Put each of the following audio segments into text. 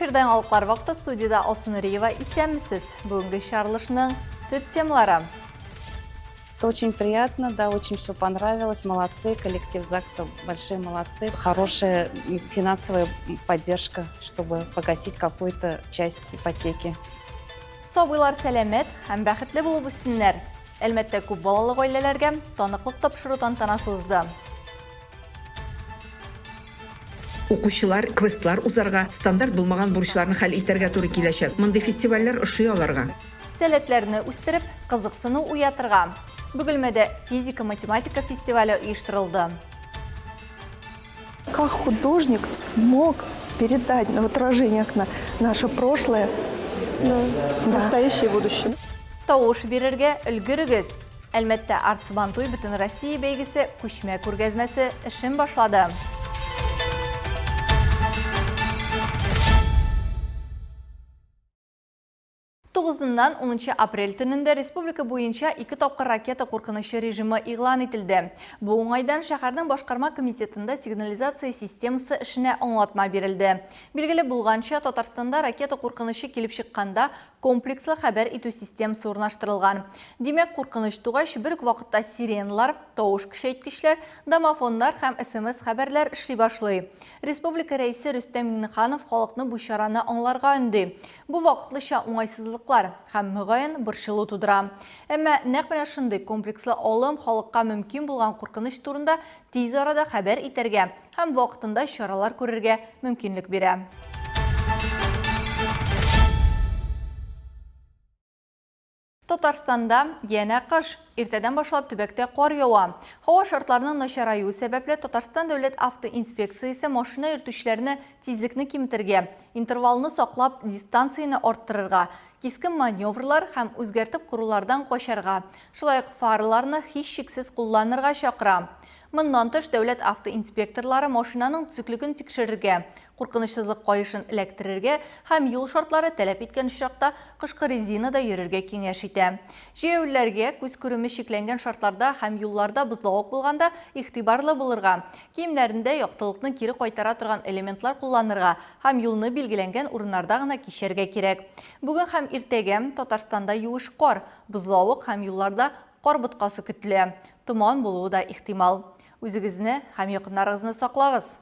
Эфирда яңалыклар вакыты студиядә Алсу Нуриева. Исәнмесез! Бүгенге чыгарылышның төп темалары. Это очень приятно, да, очень все понравилось. Молодцы, коллектив ЗАГСа большие молодцы. Хорошая финансовая поддержка, чтобы погасить какую-то часть ипотеки. Сабыйлар сәламәт һәм бәхетле булып үссеннәр. Әлмәттә күп балалы гаиләләргә таныклык тапшыру тантанасы узды. Укучылар квестлар узарга, стандарт булмаган бурычларны хәл итәргә туры киләчәк. Мондый фестивальләр ошый аларга. Сәләтләрне үстереп, кызыксыну уятырга. Бөгелмәдә физика-математика фестивале оештырылды. Как художник смог передать в отражении окна наше прошлое, да, настоящее и будущее. Тавыш бирергә өлгерегез! Әлмәттә Артсабантуй Бөтенроссия бәйгесе күчмә күргәзмәсе эшен башлады. Тугызыннан унынчы апрель төнендә республика буенча ике тапкыр ракета куркынычы режимы игълан ителде. Бу уңайдан шәһәрнең башкарма комитетында сигнализация системасы эшенә аңлатма бирелде. Билгеле булганча, Татарстанда ракета куркынычы килеп чыкканда комплекслы хәбәр итү системасы урнаштырылган. Димәк, куркыныч тугач, бер үк вакытта сиреналар, тавыш көчәйткечләр, домофоннар һәм смс-хәбәрләр эшли башлый. Республика Рәисе Рөстәм Миңнеханов халыкны бу чараны аңларга өнди. Бу вакытлыча уңайсызлыклар һәм, мөгаен, борчылу тудыра. Әмма нәкъ менә шундый комплекслы алым халыкка мөмкин булган куркыныч турында тиз арада хәбәр итәргә һәм вакытында чаралар күрергә мөмкинлек бирә. Татарстанда янә кыш. Иртәдән башлап төбәктә кар ява. Һава шартларының начараюы сәбәпле, Татарстан дәүләт автоинспекциясе машина йөртүчеләрне тизлекне киметергә, интервалны саклап, дистанцияне арттырырга, кискен маневрлар һәм үзгәртеп корулардан качарга, шулай ук фараларны һичшиксез кулланырга чакыра. Моннан тыш, дәүләт автоинспекторлары машинаның төзеклеген тикшерергә, куркынычсызлык каешын эләктерергә һәм юл шартлары таләп иткән очракта кышкы резинада йөрергә киңәш итә. Җәяүлеләргә күз күреме чикләнгән шартларда һәм юлларда бозлавык булганда игътибарлы булырга, киемнәрендә яктылыкны кире кайтара торган элементлар кулланырга һәм юлны билгеләнгән урыннарда гына кичәргә кирәк. Бүген һәм иртәгә Татарстанда юеш кар, бозлавык һәм юлларда кар боткасы көтелә. Томан булуы да ихтимал. Үзегезне һәм якыннарыгызны саклагыз!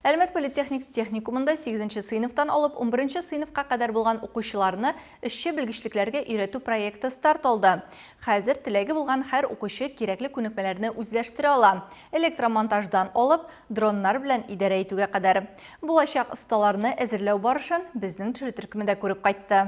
Әлмәт политехник техникумында сигезенче сыйныфтан алып унберенче сыйныфка кадәр булган укучыларны эшче белгечлекләргә өйрәтү проекты старт алды. Хәзер теләге булган һәр укучы кирәкле күнекмәләрне үзләштерә ала, электромонтаждан алып, дроннар белән идарә итүгә кадәр. Булачак осталарны әзерләү барышын безнең төшерү төркеме дә күреп кайтты.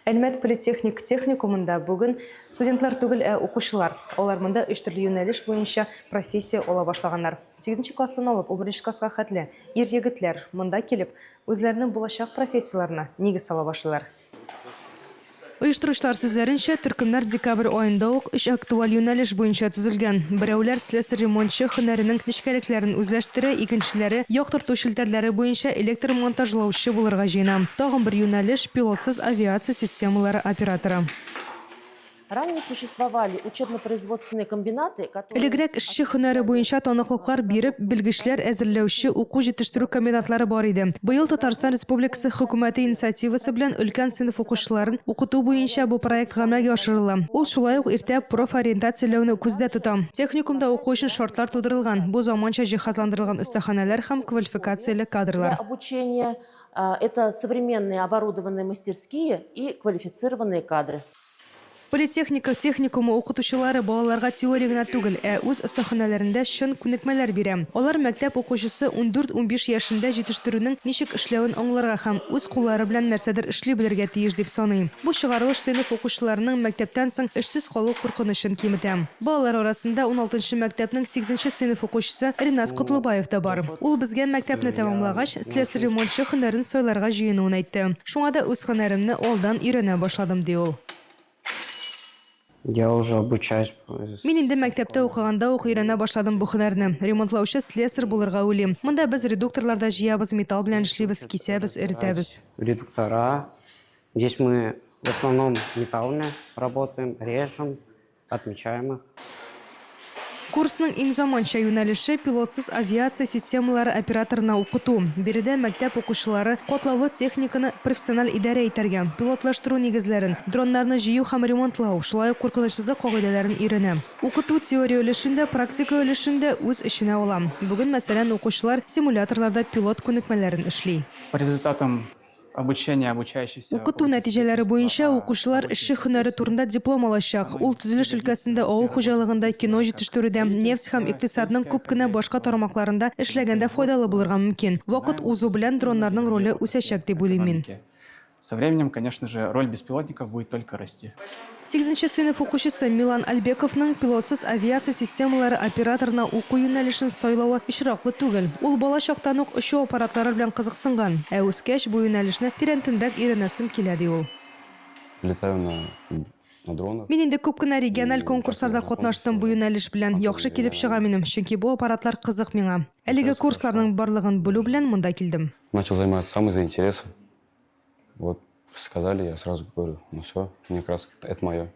Әлмәт политехник техникумында бүген студентлар түгел, ә укучылар. Алар монда өч төрле юнәлеш буенча профессия ала башлаганнар. Сигезенче класстан алып унберенче класска хәтле ир-егетләр монда килеп, үзләренең булачак профессияләренә нигез сала башлыйлар. Оештыручылар сүзләренчә, төркемнәр декабрь аенда ук өч актуаль юнәлеш буенча төзелгән. Берәүләр слесарь-ремонтчы һөнәренең нечкәлекләрен үзләштерә, икенчеләре яктырту челтәрләре буенча электр монтажлаучы булырга җыена. Тагын бер юнәлеш, пилотсыз авиация системалары операторы. Ранее существовали учебно-производственные комбинаты, которые Элегрәк эшче һөнәре буенча таныклыклар биреп, белгечләр әзерләүче уку-җитештерү комбинатлары бар иде. Быел Татарстан Республикасы Хөкүмәте инициативасы белән өлкән сыйныф укучыларын укыту буенча бу проект гамәлгә ашырыла. Ул шулай ук иртә профориентацияләүне күздә тота. Техникумда уку өчен шартлар тудырылган, бу заманча җиһазландырылган остаханәләр һәм квалификацияле кадрлар. Для обучения это современные оборудованные мастерские и квалифицированные кадры. Политехника техникумы укытучылары балаларга теория генә түгел, ә үз остаханәләрендә чын күнекмәләр бирә. Алар мәктәп укучысы ундүрт-унбиш яшендә җитештерүнең ничек эшләвен аңларга һәм үз куллары белән нәрсәдер эшли белергә тиеш дип саный. Бу чыгарылыш сыйныф укучыларының мәктәптән соң эшсез калу куркынычын киметә. Балалар арасында уналтынчы мәктәпнең сигезенче сыйныф укучысы Риназ Котлыбаев та бар. Ул безгә мәктәпне тәмамлагач, слесарь-ремонтчы һөнәрен сайларга җыенуын әйтте. Шуңа да үз һөнәремне алдан өйрәнә башладым, ди ул. Я уже обучаюсь. Мин инде мәктәптә укыганда ук өйрәнә башладым бу һөнәрне. Ремонтлаучы слесарь булырга уйлыйм. Монда без редукторлар да җыябыз, металл белән эшлибез, кисәбез, эретәбез. Редуктора. Здесь мы в основном металлами работаем, режем, отмечаем их. Курсның иң заманча юнәлеше, пилотсыз авиация системалары операторына укыту. Биредә мәктәп укучылары катлаулы техниканы профессиональ идарә итәргә, пилотлаштыру нигезләрен, дроннарны җыю һәм ремонтлау, шулай ук куркынычсызлык кагыйдәләрен өйрәнә. Укыту теория өлешен дә, практика өлешен дә үз эченә ала. Бүген, мәсәлән, укучылар симуляторларда пилот күнекмәләрен эшли. По результатам обучения обучающихся Укыту нәтиҗәләре буенча укучылар эшче һөнәре турында диплом алачак. Ул төзелеш өлкәсендә, авыл хуҗалыгында, кино җитештерүдә, нефть һәм икътисадның күп кенә башка тармакларында эшләгәндә файдалы булырга мөмкин. Вакыт узу белән дроннарның роле үсәчәк дип уйлыйм мин. Со временем, конечно же, роль беспилотников будет только расти. Сигезенче сыйныф укучысы Милан Альбековның пилотсыз авиация системалары операторына уку юнәлешен сайлавы очраклы түгел. Ул бала чактан ук очу аппаратлары белән кызыксынган. Ә үскәч, бу юнәлешне тирәнтенрәк өйрәнәсем килә, ди ул. Летаю на на дронах. Мин инде күп кенә региональ конкурсларда катнаштым бу юнәлеш белән. Яхшы килеп чыга минем, чөнки бу аппаратлар кызык миңа. Әлеге курсларның барлыгын белү белән монда килдем. Начал заниматься сам из-за интереса. Вот сказали, я сразу говорю, ну все, мне как раз это мое.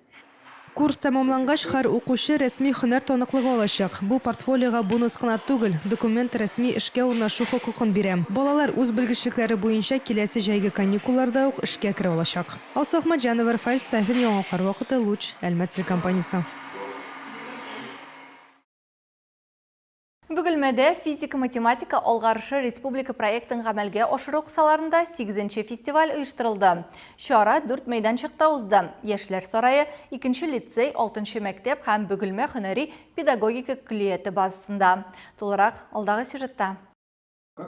Курс тәмамлангач, һәр укучы рәсми һөнәр таныклыгы алачак. Бу портфолиога бонус кына түгел, документ рәсми эшкә урнашу хокукын бирә. Балалар үз белгечлекләре буенча киләсе җәйге каникулларда ук эшкә керә алачак. Алсу Әхмәтҗанова, Рафаэль Сафин, Яңалыклар вакыты, Луч, Әлмәт телекомпаниясе. Бөгелмәдә физика-математика алгарышы республика проектын гамәлгә ашыру кысаларында 8 фестиваль оештырылды. Чара дүрт мәйданчыкта узды. Яшьләр сарае, икенче лицей, алтынчы мәктәп һәм Бөгелмә һөнәри педагогика көллияте базасында. Тулырак алдагы сюжетта.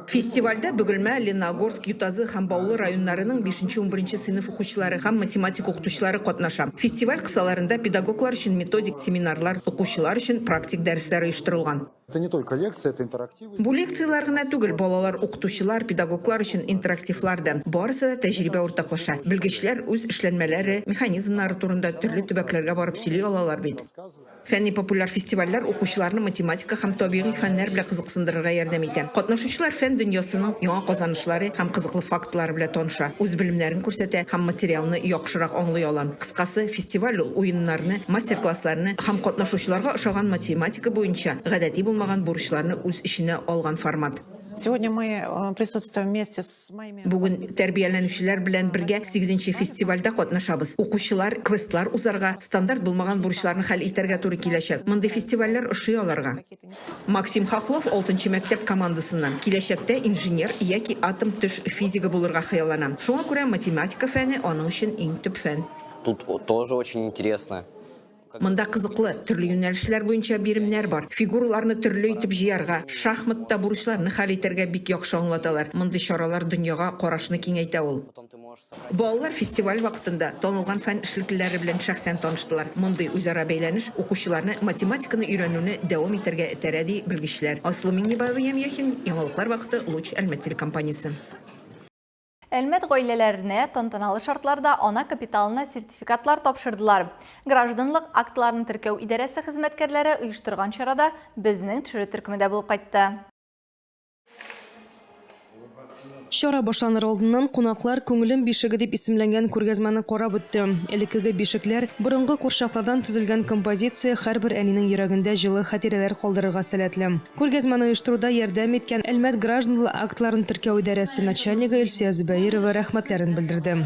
Фестивальдә Бөгелмә, Лениногорск, Ютазы һәм Баулы районнарының бишенче-унберенче сыйныф укучылары һәм математика укытучылары катнаша. Фестиваль кысаларында педагоглар өчен методик семинарлар, укучылар өчен практик дәресләр оештырылган. Это не только лекции, это интерактивы. Бу лекцияләр генә түгел, балалар, укытучылар, педагоглар өчен интерактивлар да. Барысы да тәҗрибә уртаклаша. Белгечләр үз эшләнмәләре, механизмнары турында төрле төбәкләргә барып сөйли алалар бит. Фәнни-популяр фестивальләр укучыларны математика һәм табигый фәннәр белән кызыксындырырга ярдәм итә. Катнашучылар фән дөньясының яңа казанышлары һәм кызыклы фактлары белән таныша, үз белемнәрен күрсәтә һәм материалны яхшырак аңлый ала. Кыскасы, фестиваль ул уеннарны, мастер-классларны һәм катнашучыларга ошаган математика буенча гадәти булмаган бурычларны үз эченә алган формат. Сегодня мы присутствуем вместе с моими. Бүген тәрбияләнүчеләр белән бергә сигезенче фестивальдә катнашабыз. Укучылар квестлар узарга, стандарт булмаган бурычларны хәл итәргә туры киләчәк. Мондый фестивальләр ошый аларга. Максим Хохлов алтынчы мәктәп командасыннан. Киләчәктә инженер яки атом-төш физигы булырга хыяллана. Шуңа күрә математика фәне аның өчен иң төп фән. Тут тоже очень интересно. Монда кызыклы, төрле юнәлешләр буенча биремнәр бар. Фигураларны төрле итеп җыярга, шахматта бурычларны хәл итәргә бик яхшы аңлаталар. Мондый чаралар дөньяга карашны киңәйтә ул. Балалар фестиваль вакытында танылган фән эшлеклеләре белән шәхсән таныштылар. Мондый үзара бәйләнеш укучыларны математиканы өйрәнүне дәвам итәргә этәрә, ди белгечләр. Айсылу Миңнебаева, Ям Яхин, Яңалыклар вакыты, Луч, Әлмәт телекомпаниясе. Әлмәт гаиләләренә тантаналы шартларда ана капиталына сертификатлар тапшырдылар. Гражданлык актларын теркәү идарәсе хезмәткәрләре оештырган чарада безнең төшерү төркеме дә булып кайтты. Чара башланыр алдыннан кунаклар Күңелем бишеге дип исемләнгән күргәзмәне карап үтте. Элеккеге бишекләр, борынгы курчаклардан төзелгән композиция һәрбер әнинең йөрәгендә җылы хатирәләр калдырырга сәләтле. Күргәзмәне оештыруда ярдәм иткән Әлмәт гражданлы актларын теркәү идарәсе начальнигы Илсөя Зөбәерова рәхмәтләрен белдерде.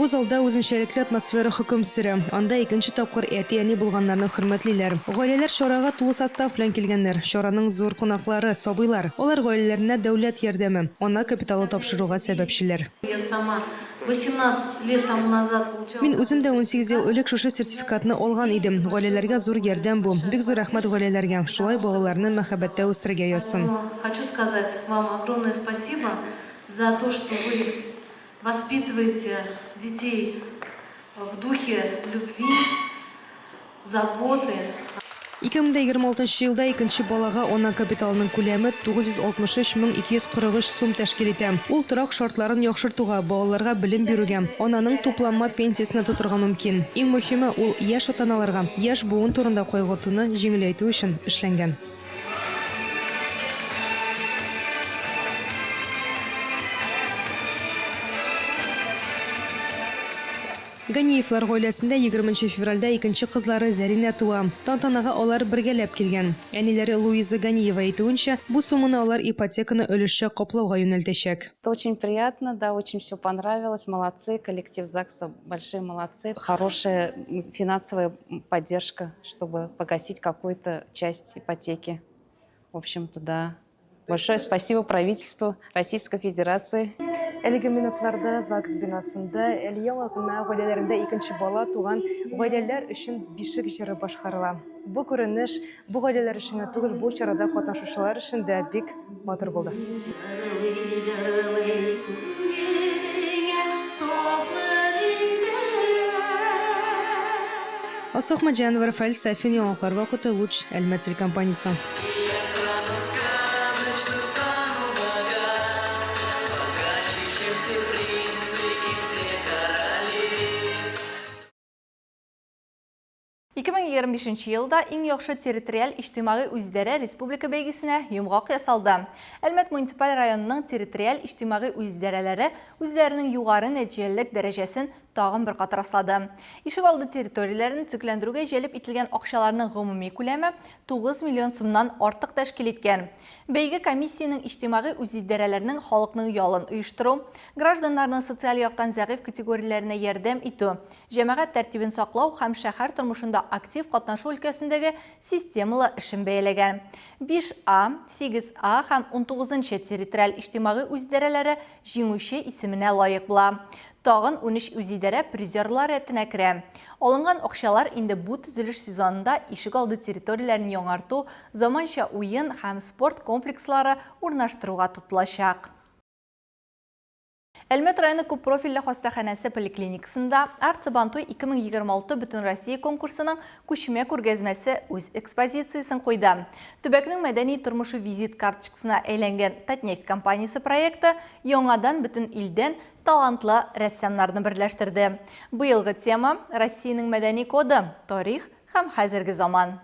Бу залда үзенчәлекле атмосфера хөкем сөрә. Анда икенче тапкыр әти-әни булганнарны хөрмәтлиләр. Гаиләләр чарага тулы состав белән килгәннәр. Чараның зур кунаклары, сабыйлар. Алар гаиләләренә дәүләт ярдәме, ана капиталы тапшыруга сәбәпчеләр. Я сама 18 лет тому назад получала. Мин үзем дә 18 ел элек шушы сертификатны алган идем. Гаиләләргә зур ярдәм бу. Бик зур рәхмәт гаиләләргә. Шулай балаларны мәхәббәттә үстерергә язсын. Хочу сказать вам огромное спасибо за то, что вы воспитываете детей в духе любви, заботы. 2026 нчы елда икенче балага ана капиталының күләме 963 мең 243 сум тәшкил итә. Ул торак шартларын яхшыртуга, балаларга белем бирүгә, ананың тупланма пенсиясенә тотырга мөмкин. Иң мөһиме, ул яшь ата-аналарга яшь буын турында кайгыртуны җиңеләйтү өчен эшләнгән. Ганиевлар гаиләсендә 20 нче февральдә икенче кызлары Зәринә туа. Тантанага алар бергәләп килгән. Әниләре Луиза Ганиева әйтүенчә, бу сумманы алар ипотеканы өлешчә каплауга юнәлтәчәк. Это очень приятно, да, очень все понравилось. Молодцы, коллектив ЗАГСа большие молодцы. Хорошая финансовая поддержка, чтобы погасить какую-то часть ипотеки. В общем-то, да. Большое спасибо правительству Российской Федерации. Әлеге минутларда ЗАГС бинасында әле яңа гына гаиләләрендә икенче бала туган гаиләләр өчен бишек җыры башкарыла. Бу күренеш бу гаиләләр өчен генә түгел, бу чарада катнашучылар өчен дә бик матур булды. Җырлый, җырлый күңелеңә сафлык иңдерә. Алсу Әхмәтҗанова, Рафаэль Сафин, Яңалыклар вакыты, Луч, Әлмәт телекомпаниясе. 2025 елда иң яхшы территориаль иҗтимагый үзидарә республика бәйгесенә йомгак ясалды. Әлмәт муниципаль районының территориаль иҗтимагый үзидарәләре үзләренең югары нәтиҗәлелек дәрәҗәсен тагын бер кат раслады. Ишегалды территорияләрен төзекләндерүгә җәлеп ителгән акчаларның гомуми күләме 9 миллион сумнан артык тәшкил иткән. Бәйге комиссиянең иҗтимагый үзидарәләрнең халыкның ялын оештыру, гражданнарның социаль яктан зәгыйфь категорияләренә ярдәм итү, җәмәгать тәртибен саклау һәм шәһәр тормышында актив катнашу өлкәсендәге системалы эшен бәяләгән. 5 А, 8 А һәм 19 нчы территориаль иҗтимагый үзидарәләре җиңүче исеменә лаек була. Тагын 13 үзидарә призерлар рәтенә керә. Алынган акчалар инде бу төзелеш сезонында ишек алды территорияләрен яңарту, заманча уен һәм спорт комплекслары урнаштыруга тотылачак. Әлмәт районы күппрофильле хастаханәсе поликлиникасында Арт-Сабантуй 2026 Бөтенроссия конкурсының күчмә күргәзмәсе үз экспозициясен куйды. Төбәкнең мәдәни тормышы визит карточкасына әйләнгән Татнефть компаниясе проекты яңадан бөтен илдән талантлы рәссамнарны берләштерде. Быелгы тема, Россиянең мәдәни коды, тарих һәм хәзерге заман.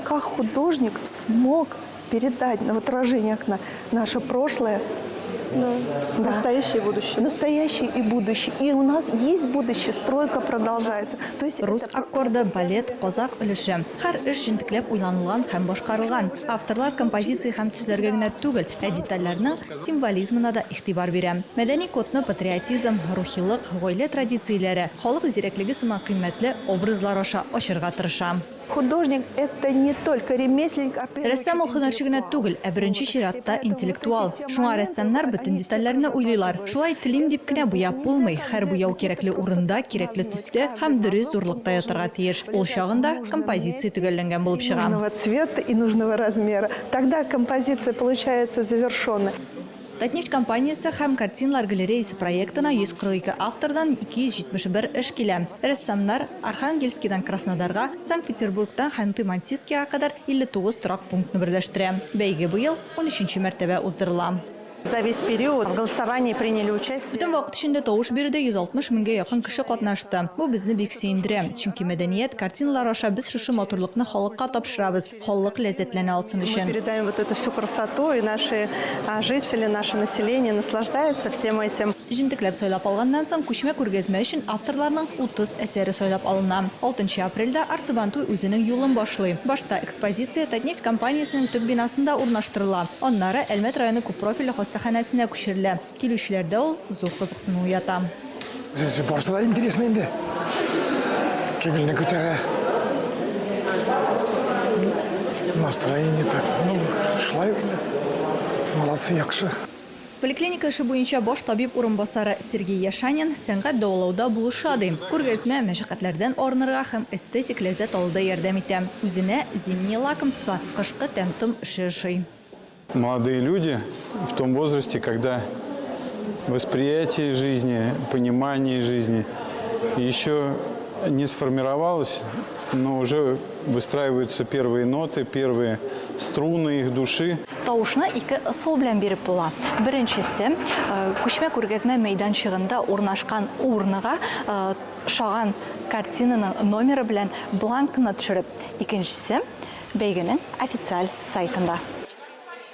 Как художник смог передать в отражение окна наше прошлое, Да. Да. Настоящее и будущее. Настоящее и будущее. И у нас есть будущее, стройка продолжается. То есть Рус аккорды, балет, казак өлеше. Һәр эш җентекләп уйланылган һәм башкарылган. Авторлар композиция һәм төсләргә генә түгел, ә детальләрнең символизмына да игътибар бирә. Мәдәни кодны патриотизм, рухилык, гаилә традицияләре, халык зирәклеге сыман кыйммәтле образлар аша ачырга тырыша. Художник – это не только ремесленник, а Рәссам ул һөнәрче генә түгел, ә беренче чиратта интеллектуал. Шуңа рәссамнар бөтен детальләрне уйлыйлар. Шулай телим дип кенә буяп булмый. Һәр буяу кирәкле урында, кирәкле төстә һәм дөрес зурлыкта ятарга тиеш. Ул чагында композиция төгәлләнгән булып чыга. Нужного цвета и нужного размера. Тогда композиция получается завершенной. Татнефть компаниясе һәм картиналар галереясы проектына 142 автордан 271 эш килә. Рәссамнар Архангельскидан Краснодарга, Санкт-Петербургтан Ханты-Мансийскига кадәр 59 торак пунктны берләштерә. Бәйге быел унөченче мәртәбә уздырыла. За весь период в голосовании приняли участие. Бөтен вакыт эчендә тавыш бирүдә 160 меңгә якын кеше катнашты. Бу безне бик сөендерә, чөнки мәдәният, картиналар аша без шушы матурлыкны халыкка тапшырабыз. Халык ләззәтләнә алсын Мы өчен. передаем вот эту всю красоту, и наши жители, наше население наслаждается всем этим. Җентекләп сайлап алганнан соң, күчмә күргәзмә өчен авторларның 30 әсәре сайлап алына. Алтынчы апрельдә Арт-Сабантуй үзенең юлын башлый. Башта экспозиция Татнефть компаниясенең төп бинасында урнаштырыла, аннары Әлмәт районы күппрофильле хастаханәсенә күчерелә. Килүчеләрдә ул зур кызыксыну уята. Здесь барысы да интересно инде. Күңелне күтәрә. Настроение так. Ну, шулай молодцы, яхшы. Поликлиника эше буенча баш табиб урынбасары Сергей Яшанин сәнгать дәвалауда булыша ди. Күргәзмә мәшәкатьләрдән арынырга һәм эстетик ләззәт алуда ярдәм итә. Үзенә Зимние лакомства, кышкы тәм-том эше ошый. Молодые люди в том возрасте, когда восприятие жизни, понимание жизни еще не сформировалось, но уже выстраиваются первые ноты, первые струны их души. Тавышны ике ысул белән биреп була. Беренчесе, күчмә күргәзмә мәйданчыгында урнашкан урнага ошаган картинаның номеры белән бланкны төшереп, икенчесе, бәйгенең официаль сайтында.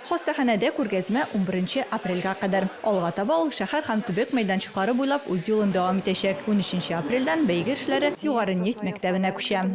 Хастаханәдә күргәзмә унберенче апрельгә кадәр. Алга таба ул шәһәр һәм төбәк мәйданчыклары буйлап үз юлын дәвам итәчәк. Унөченче апрельдән бәйге эшләре Югары нефть мәктәбенә күчә.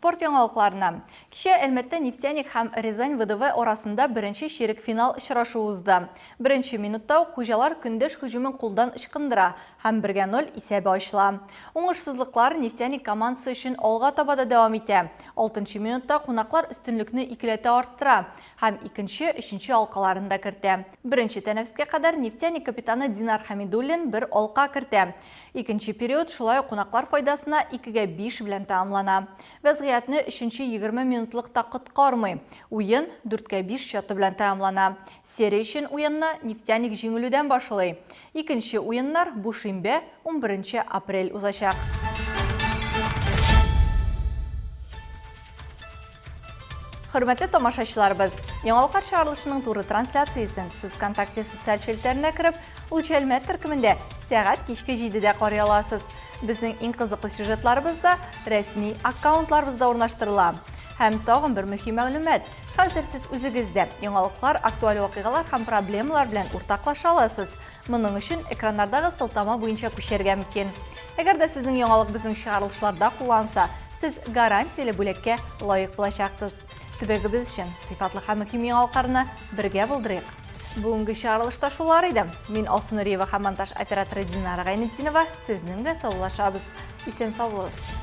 Спорт яңалыкларына. Кичә Әлмәттә Нефтяник һәм Рязань ВДВ арасында беренче чирекфинал очрашуы узды. Беренче минутта ук хуҗалар көндәш һөҗүмен кулдан ычкындыра һәм бергә ноль исәбе ачыла. Уңышсызлыклар Нефтяник командасы өчен алга таба да дәвам итә. Алтынчы минутта кунаклар өстенлекне икеләтә арттыра һәм икенче, өченче алкаларын да кертә. Беренче тәнәфескә кадәр Нефтяник капитаны Динар Хәмидуллин бер алка кертә. Икенче период шулай ук кунаклар файдасына икегә биш белән тәмамлана. Вәзгыятьне өченче 20 минутлык та коткармый. Уен дүрткә биш счеты белән тәмамлана. Серия өчен уенны Нефтяник җиңелүдән башлый. Икенче уеннар бу шимбә, унберенче апрель узачак. Хөрмәтле тамашачыларыбыз, Яңалыклар чыгарылышының туры трансляциясен сез ВКонтакте социаль челтәренә кереп, Луч Әлмәт төркемендә сәгать кичке 7-дә карый аласыз. Безнең иң кызыклы сюжетларыбыз да рәсми аккаунтларыбызда урнаштырыла. Һәм тагын бер мөһим мәгълүмат. Хәзер сез үзегез дә яңалыклар, актуаль вакыйгалар һәм проблемалар белән уртаклаша аласыз. Моның өчен экраннардагы сылтама буенча күчәргә мөмкин. Әгәр дә сезнең яңалык безнең чыгарылышларда кулланса, сез гарантияле бүләккә лаек булачаксыз. Төбәгебез өчен сыйфатлы һәм мөһим яңалыкларны бергә булдырыйк. Бүгенге чыгарылышта шулар иде. Мин Алсу Нуриева һәм монтаж операторы Динара Гайнетдинова сезнең белән саубуллашабыз. Исән-сау булыгыз.